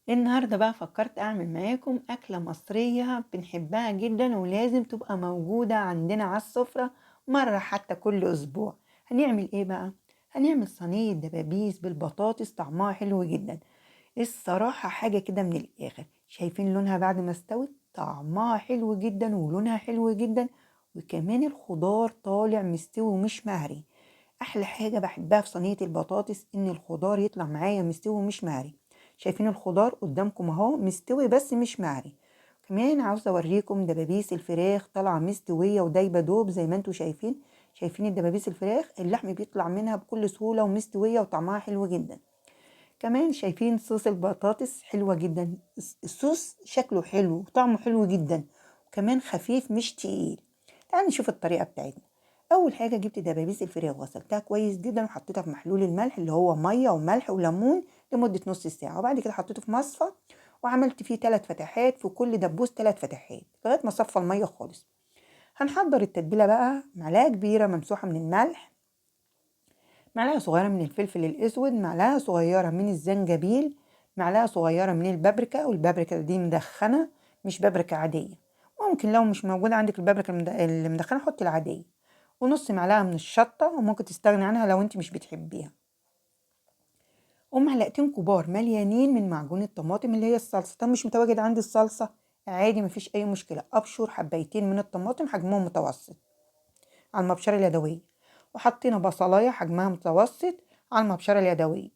النهاردة بقى فكرت أعمل معاكم أكلة مصرية بنحبها جدا ولازم تبقى موجودة عندنا على السفرة مرة حتى كل أسبوع. هنعمل إيه بقى؟ هنعمل صينية دبابيس بالبطاطس طعمها حلو جدا. الصراحة حاجة كده من الآخر. شايفين لونها بعد ما استوت؟ طعمها حلو جدا ولونها حلو جدا، وكمان الخضار طالع مستوي ومش مهري. أحلى حاجة بحبها في صينية البطاطس إن الخضار يطلع معايا مستوي ومش مهري. شايفين الخضار قدامكم اهو مستوي بس مش مهري. كمان عاوزه اوريكم دبابيس الفراخ طالعه مستوية ودايبه دوب زي ما انتم شايفين. شايفين الدبابيس الفراخ اللحم بيطلع منها بكل سهولة ومستويه وطعمها حلو جدا. كمان شايفين صوص البطاطس حلوة جدا، الصوص شكله حلو وطعمه حلو جدا، وكمان خفيف مش تقيل. تعالوا نشوف الطريقة بتاعتنا. اول حاجة جبت دبابيس الفراخ وغسلتها كويس جدا وحطيتها في محلول الملح اللي هو مية وملح وليمون لمدة نص ساعة، وبعد كده حطيته في مصفى وعملت فيه 3 فتحات، في كل دبوس 3 فتحات لغاية ما صفى المية خالص. هنحضر التتبيله بقى. معلقه كبيرة ممسوحة من الملح، معلقه صغيرة من الفلفل الاسود، معلقه صغيرة من الزنجبيل، معلقه صغيرة من البابريكا، والبابريكا دي مدخنه مش بابريكا عادية، ممكن لو مش موجودة عندك البابريكا المدخنه حطي العادية، ونص معلقه من الشطه وممكن تستغني عنها لو انت مش بتحبيها، ومعلقتين كبار مليانين من معجون الطماطم اللي هي الصلصه. طب مش متواجد عندي الصلصه عادي مفيش اي مشكلة، ابشر حبايتين من الطماطم حجمهم متوسط على المبشره اليدوية، وحطينا بصلايه حجمها متوسط على المبشره اليدوية،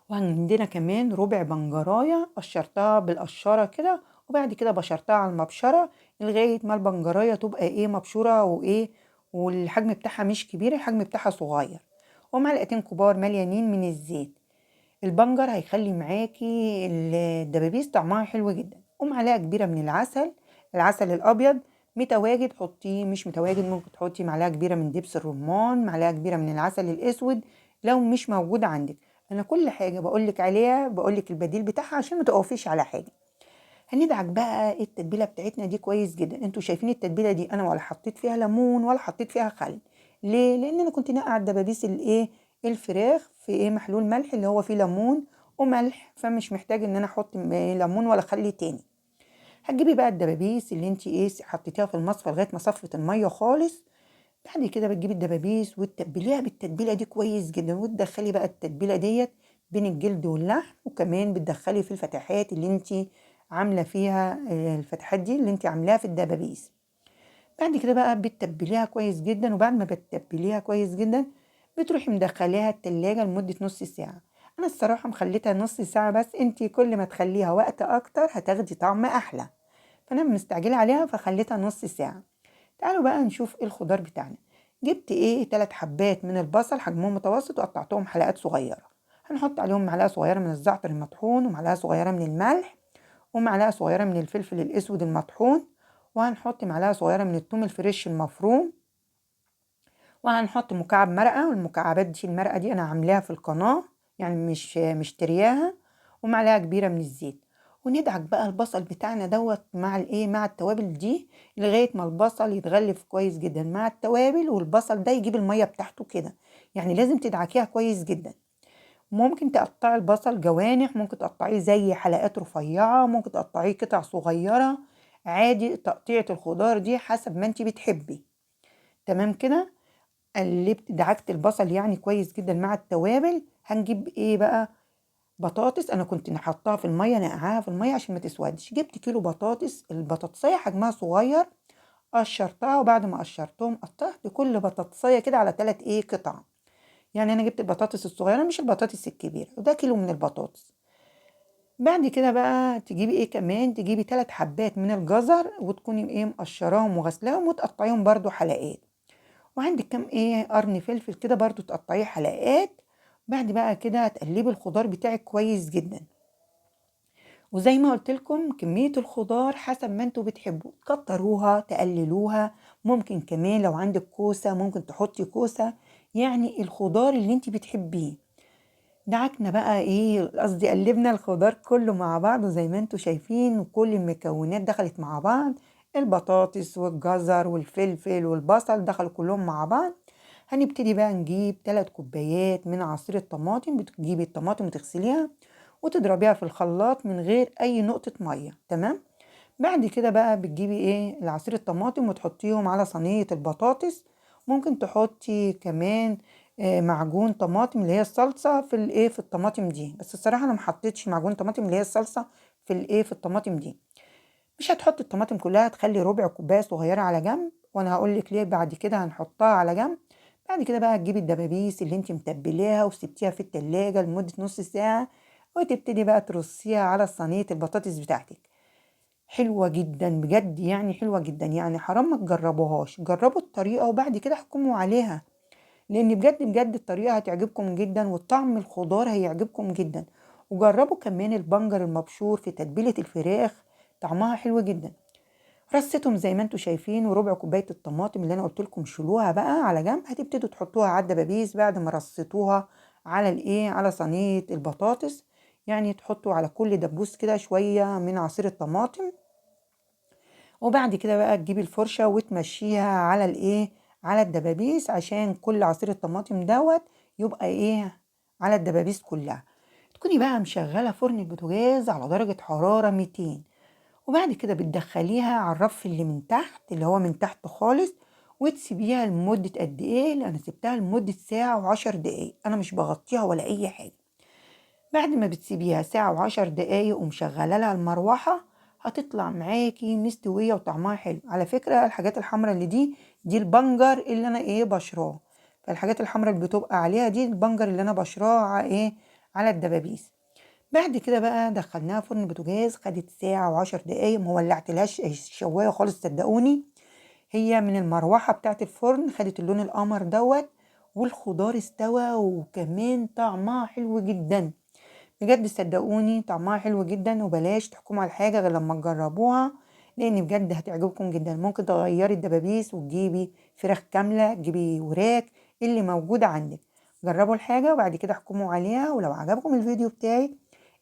وعندنا كمان ربع بنجرايه قشرتها بالقشره كده، وبعد كده بشرتها على المبشره لغاية ما البنجرايه تبقى ايه مبشوره وايه والحجم بتاعها مش كبير، الحجم بتاعها صغير، ومعلقتين كبار مليانين من الزيت. البنجر هيخلي معاكي الدبابيس طعمها حلو جدا. ومعلقة كبيرة من العسل، العسل الابيض متواجد حطيه، مش متواجد ممكن تحطي معلقه كبيرة من دبس الرمان، معلقه كبيرة من العسل الاسود لو مش موجود عندك. انا كل حاجة بقولك عليها بقولك البديل بتاعها عشان ما تقفيش على حاجة. هندعك بقى التتبيله بتاعتنا دي كويس جدا. انتوا شايفين التتبيله دي انا ولا حطيت فيها ليمون ولا حطيت فيها خل. ليه؟ لان انا كنت نقع الدبابيس الايه الفراخ في ايه محلول ملح اللي هو فيه ليمون وملح، فمش محتاج ان انا احط ليمون ولا خل تاني. هتجيبي بقى الدبابيس اللي انت ايه حطيتيها في المصفى لغاية ما صفت المية خالص. بعد كده بتجيبي الدبابيس وتتبليها بالتتبيله دي كويس جدا، وتدخلي بقى التتبيله ديت بين الجلد واللحم، وكمان بتدخلي في الفتحات اللي انت عامله فيها الفتحات دي اللي انت عاملاها في الدبابيس. بعد كده بقى بتتبليها كويس جدا، وبعد ما بتتبليها كويس جدا بتروحي مدخليها التلاجة لمدة نص ساعة. انا الصراحة مخليتها نص ساعة بس، انت كل ما تخليها وقت اكتر هتاخدي طعم احلى، فانا مستعجلة عليها فخليتها نص ساعة. تعالوا بقى نشوف ايه الخضار بتاعنا. جبت ايه 3 حبات من البصل حجمهم متوسط وقطعتهم حلقات صغيرة. هنحط عليهم معلقة صغيرة من الزعتر المطحون، ومعلقة صغيرة من الملح، ومعلقة صغيرة من الفلفل الاسود المطحون، وهنحط معلقة صغيرة من الثوم الفريش المفروم، وهنحط مكعب مرقة، والمكعبات دي المرقة دي انا عاملاها في القناة يعني مش مشترياها، ومعلقة كبيرة من الزيت. وندعك بقى البصل بتاعنا دوت مع الايه مع التوابل دي لغاية ما البصل يتغلف كويس جدا مع التوابل، والبصل ده يجيب المية بتاعته كده، يعني لازم تدعكيها كويس جدا. ممكن تقطعي البصل جوانح، ممكن تقطعيه زي حلقات رفيعة، ممكن تقطعيه قطع صغيرة عادي. تقطيعة الخضار دي حسب ما انتي بتحبي. تمام كده قلبت دعكت البصل يعني كويس جدا مع التوابل. هنجيب ايه بقى؟ بطاطس. انا كنت حطاها في المية، نقعاها في المية عشان ما تسودش. جبت كيلو بطاطس، البطاطسيه حجمها صغير، قشرتها، وبعد ما قشرتهم قطعت كل بطاطسيه كده على 3 ايه قطع. يعني انا جبت البطاطس الصغيرة مش البطاطس الكبيرة، وده كيلو من البطاطس. بعد كده بقى تجيبي ايه كمان؟ تجيبي 3 حبات من الجزر وتكوني ايه مقشراهم وغسلاهم وتقطعيهم برضو حلقات، وعندك كام ايه قرن فلفل كده برضو تقطعيه حلقات. بعد بقى كده هتقلبي الخضار بتاعك كويس جدا، وزي ما قلت لكم كمية الخضار حسب ما انتوا بتحبوا، تكتروها تقللوها. ممكن كمان لو عندك كوسة ممكن تحطي كوسة، يعني الخضار اللي انت بتحبيه. دعكنا بقى ايه قصدي قلبنا الخضار كله مع بعض زي ما انتوا شايفين، وكل المكونات دخلت مع بعض، البطاطس والجزر والفلفل والبصل دخلوا كلهم مع بعض. هنبتدي بقى نجيب 3 كوبايات من عصير الطماطم. بتجيبي الطماطم وتغسليها وتضربيها في الخلاط من غير اي نقطة مية. تمام. بعد كده بقى بتجيبي ايه العصير الطماطم وتحطيهم على صينية البطاطس. ممكن تحطي كمان معجون طماطم اللي هي الصلصة في الايه في الطماطم دي، بس الصراحة انا ما حطيتش معجون طماطم اللي هي الصلصة في الايه في الطماطم دي. مش هتحطي الطماطم كلها، هتخلي ربع كوباية صغيرة على جنب، وانا هقول لك ليه بعد كده هنحطها على جنب. بعد كده بقى تجيبي الدبابيس اللي انت متبلاها وسبتيها في التلاجة لمدة نص ساعة، وتبتدي بقى ترصيها على صينية البطاطس بتاعتك. حلوة جدا بجد، يعني حلوة جدا، يعني حرام ما تجربوهاش. جربوا الطريقة وبعد كده احكموا عليها، لان بجد بجد الطريقة هتعجبكم جدا، والطعم الخضار هيعجبكم جدا. وجربوا كمان البنجر المبشور في تتبيلة الفراخ، طعمها حلو جدا. رصيتهم زي ما انتم شايفين، وربع كوباية الطماطم اللي انا قلت لكم شيلوها بقى على جنب، هتبتدوا تحطوها على الدبابيس بعد ما رصيتوها على الايه على صينية البطاطس. يعني تحطوا على كل دبوس كده شوية من عصير الطماطم. وبعد كده بقى تجيبي الفرشة وتمشيها على الايه على الدبابيس، عشان كل عصير الطماطم دوت يبقى ايه على الدبابيس كلها. تكوني بقى مشغله فرن البوتاجاز على درجه حرارة 200، وبعد كده بتدخليها على الرف اللي من تحت اللي هو من تحت خالص، وتسيبيها لمدة قد ايه؟ انا سبتها لمدة ساعة وعشر دقايق، انا مش بغطيها ولا اي حاجة. بعد ما بتسيبيها ساعة وعشر دقايق ومشغله لها المروحة، هتطلع معاكي مستوية وطعمها حلو. على فكرة الحاجات الحمراء اللي دي البنجر اللي انا ايه بشراه، فالحاجات الحمراء اللي بتبقى عليها دي البنجر اللي انا بشراه على ايه على الدبابيس. بعد كده بقى دخلناها فرن البوتاجاز، خدت ساعة وعشر دقايق، ما ولعتلهاش الشواية خالص صدقوني، هي من المروحة بتاعت الفرن خدت اللون القمر دوت، والخضار استوى، وكمان طعمها حلو جدا بجد صدقوني طعمها حلو جدا. وبلاش تحكموا على الحاجة غير لما تجربوها، لان بجد هتعجبكم جدا. ممكن تغيري الدبابيس وتجيبي فراخ كاملة، تجيبي وراك اللي موجودة عندك. جربوا الحاجة وبعد كده احكموا عليها. ولو عجبكم الفيديو بتاعي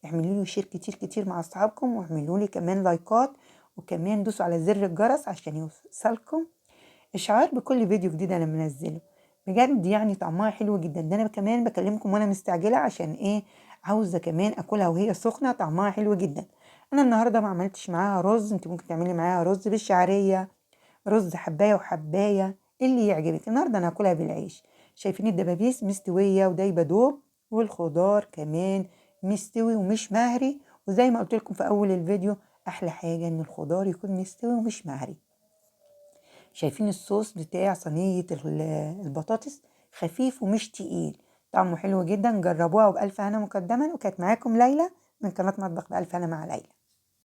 اعملوا لي share كتير كتير مع اصحابكم، واعملوا لي كمان لايكات، وكمان دوسوا على زر الجرس عشان يوصلكم اشعار بكل فيديو جديد انا منزله. بجد يعني طعمها حلو جدا. ده انا كمان بكلمكم وانا مستعجلة عشان ايه عاوزه كمان اكلها وهي سخنة، طعمها حلو جدا. انا النهارده ما عملتش معاها رز، انت ممكن تعملي معاها رز بالشعريه، رز حبايه وحبايه، اللي يعجبك. النهارده انا هاكلها بالعيش. شايفين الدبابيس مستوية ودايبه دوب، والخضار كمان مستوي ومش مهري. وزي ما قلت لكم في اول الفيديو احلى حاجة ان الخضار يكون مستوي ومش مهري. شايفين الصوص بتاع صينية البطاطس خفيف ومش تقيل، طعمه حلو جدا. جربوها وبألف هنا مقدما. وكانت معاكم ليلى من قناة مطبخ بألف هنا مع ليلى.